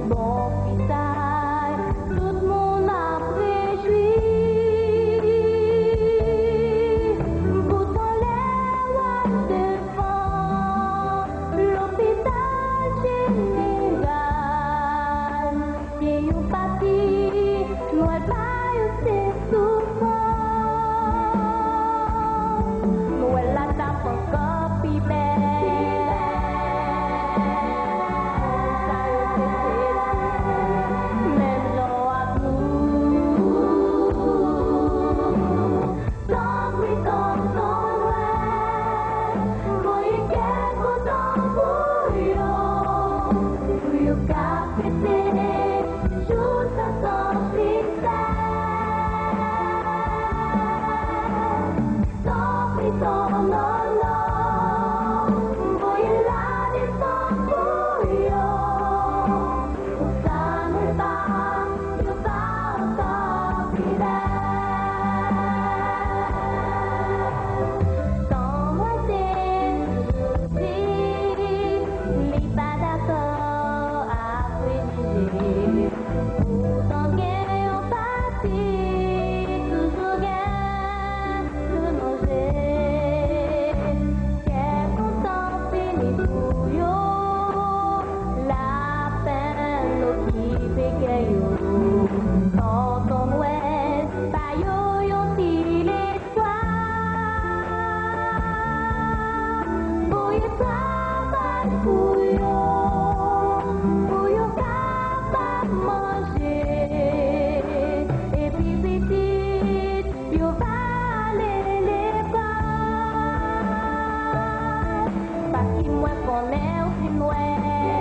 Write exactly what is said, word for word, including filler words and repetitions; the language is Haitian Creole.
Bon fritay, tout moun ap rejwi. Poutan lè w ap devan lopital jeneral, gen yon pati Nwèl pa yo se soufrans. Nwèl la t ap ankò pi bèl. Sa yo te sezi, menm jan w ak nou. Tanpri, tonton Nwèl, voye kèk bon tanbouyon pou yo ka fete jou sa san fritay. Tanpri, tonton Nwèl, voye lade tanbouyon pou sa Nwèl pa yo pa ankò pi bèl. Tanmwèl te toujou di li pa dakò ak prejije. Poutan gen yon pati toujou gen sou nou je. Kè kontan fini pou yo. Lapenn okipe kè yo. Tonton Nwèl ba yo yon ti lespwa. Voye travay pou yo, pou yo kapab manje. Epi pitit yo va ale lekòl. Paske mwen konnen ou fin wè.